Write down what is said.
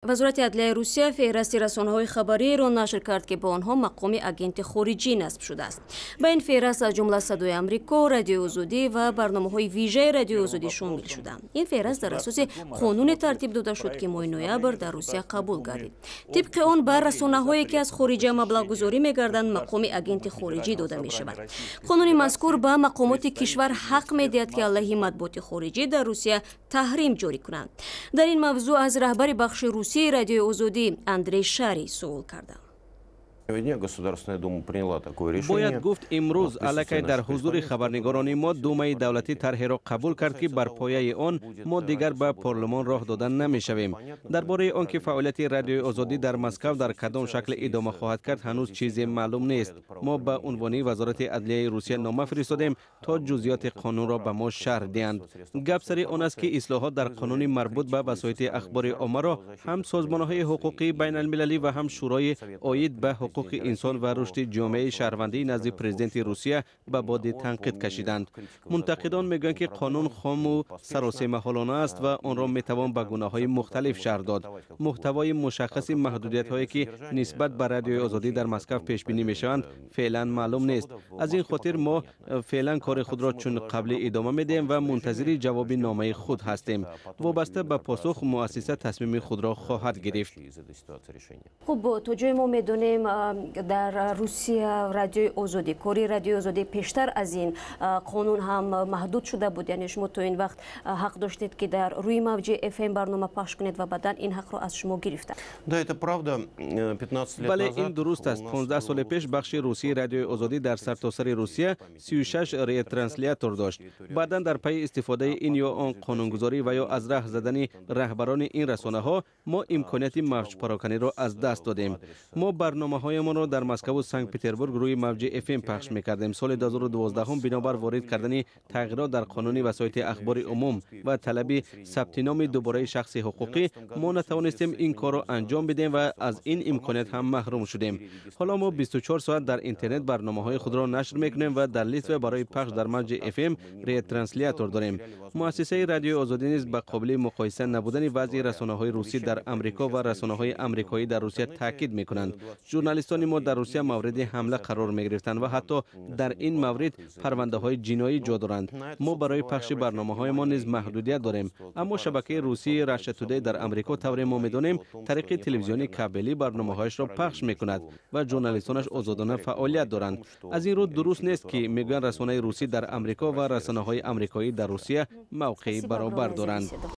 Вазорати адлияи Русия феҳрасти расонаҳои хабариеро нашр кард, ки бо онҳо мақоми агенти хориҷӣ насб шудааст. Ба ин феҳраст аз ҷумла Садои Амрико, Радиои Озодӣ ва барномаҳои вижаи Радиои Озодӣ шомил шуданд. Ин феҳраст дар асоси қонуне тартиб дода шуд, ки моҳи ноябр дар Русия қабул гардид. Тибқи он, ба расонаҳое, ки аз хориҷа маблағгузорӣ мегарданд, мақоми агенти хориҷӣ дода мешавад. Қонуни мазкур ба мақомоти кишвар ҳақ медиҳад, ки алайҳи матбуоти хориҷӣ дар Русия таҳрим ҷорӣ кунанд. Дар ин мавзӯъ аз раҳбари бахши русии Радиои Озодӣ Андрей Шарий суол кардам. Бояд гуфт, имрӯз аллакай дар ҳузури хабарнигорони мо Думаи давлатӣ тарҳеро қабул кард, ки бар пояи он мо дигар ба парлумон роҳ дода намешавем. Дар бораи он ки фаъолияти Радиои Озодӣ дар Москав дар кадом шакл идома хоҳад кард, ҳанӯз чизе маълум нест. Мо ба унвони Вазорати адлияи Русия нома фиристодем, то ҷузъиёти қонунро ба мо шарҳ диҳанд. Гап сари он аст, ки ислоҳот дар қонуни марбут ба васоити ахбори оммаро ҳам созмонҳои ҳуқуқии байналмилалӣ ва ҳам Шӯрои оид ба ҳуқуқи инсон ва рушди ҷомеаи шаҳрвандии назди президенти Русия ба боди танқид кашиданд. Мунтақидон мегӯянд, ки қонун хому саросемаҳолона аст ва онро метавон ба гунаҳои мухталиф шарҳ дод. Муҳтавои мушаххаси маҳдудиятҳое, ки нисбат ба Радиои Озодӣ дар Москав пешбинӣ мешаванд, феълан маълум нест. Аз ин хотир мо феълан кори худро чун қаблӣ идома медиҳем ва мунтазири ҷавоби номаи худ ҳастем. Вобаста ба посух муассиса тасмими худро хоҳад гирифт. Хуб, то ҷое мо медонем, дар Русия Радиои Озодӣ, кори Радиои Озодӣ пештар аз ин қонун ҳам маҳдуд шуда буд. Яъне шумо то ин вақт ҳақ доштед, ки дар рӯи мавҷи FM барнома пахш кунед ва баъдан ин ҳақро аз шумо гирифтанд. Бале, ин дуруст аст. 15 соли пеш бахши русии Радиои Озодӣ дар сартосари Русия 36 ретранслятор дошт. Баъдан дар пайи истифодаи ин ё он қонунгузорӣ ва ё аз раҳ задани раҳбарони ин расонаҳо мо имконияти мавҷпароканиро аз даст додем. Мо барномаҳоямонро дар Москаву Санкт Петербург рӯи мавҷи FM пахш мекардем. Соли 2012 бинобар ворид кардани тағйирот дар қонуни васоити ахбори умум ва талаби сабти номи дубораи шахси ҳуқуқӣ мо натавонистем ин корро анҷом бидем ва аз ин имконият ҳам маҳрум шудем. Ҳоло мо 24 соат дар интернет барномаҳои худро нашр мекунем ва дар Литва барои пахш дар мавҷи FM ретранслятор дорем. Муассисаи Радиои Озодӣ низ ба қобили муқоиса набудани вазъи расонаҳои русӣ дар Амрико ва расонаҳои амрикоӣ дар Русия таъкид мекунанд. Журналистони мо дар Русия мавриди ҳамла қарор мегирифтанд ва ҳатто дар ин маврид парвандаҳои ҷиноӣ ҷо доранд. Мо барои пахши барномаҳоямон низ маҳдудият дорем, аммо шабакаи русии Russia Today дар Амрико, тавре мо медонем, тариқи телевизиони кабелӣ барномаҳояшро пахш мекунад ва журналистонаш озодона фаъолият доранд. Аз ин рӯ дуруст нест, ки мегӯянд расонаи русӣ дар Амрико ва расонаҳои амрикоӣ дар Русия мавқеи баробар доранд.